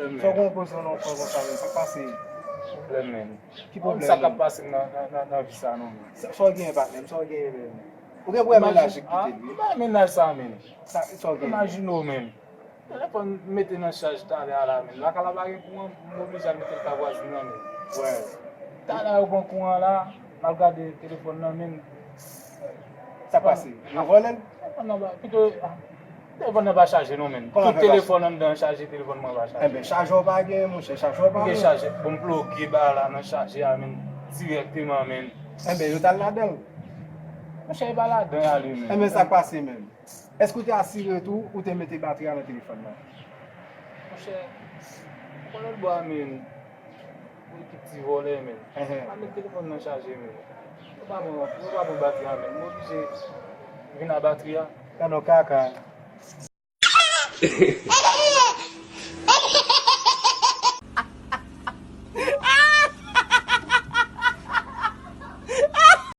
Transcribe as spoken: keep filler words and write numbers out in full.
Sa w gen yon pwozisyon nan yon kwen konsa menm, sa k pase? Pwoblèm, men. Ki pwoblèm? Sa k ap pase nan, nan, nan, nan vi sa non, men. Sa w genyen, patnè m? Sa w genyen menm? Ou gen pwoblèm mennaj ki kite l, wi. Mennaj sa, men. Sa w genyen? Imajine w, men. Telefòn mete nan chaj talè a la, men. Lakay la pa gen kouran, m oblije al mete l kay vwazin nan, men. Wè. Talè a yo pran kouran la, m al gade telefòn nan, men. Sa pase? Yo vòlè l? Telefòn nan pa, pito, ah, telefòn nan pa chaje non, men. Tout telefòn anndan an chaje, telefòn mwen pa chaje. Enben, chajè w pa gen, monchè, chajè w pa gen. Chaje, bon, m ploge ba la nan chajè a, men, dirèkteman, men. Enben, yo t al ladan l. Monchè, e pa ladan y ale, men. Enben, sa k pase, men? Èske w te asire tou, ou te mete batri a nan telefòn nan? Monchè, ou konnen lòt bò a, men, yon ekip ti vòlè, men. Enhen. Pa met telefòn nan chaje, men. Yo pa bon, yo pa bon batri a, men. M oblije vin a batri a. Gade yon kaka.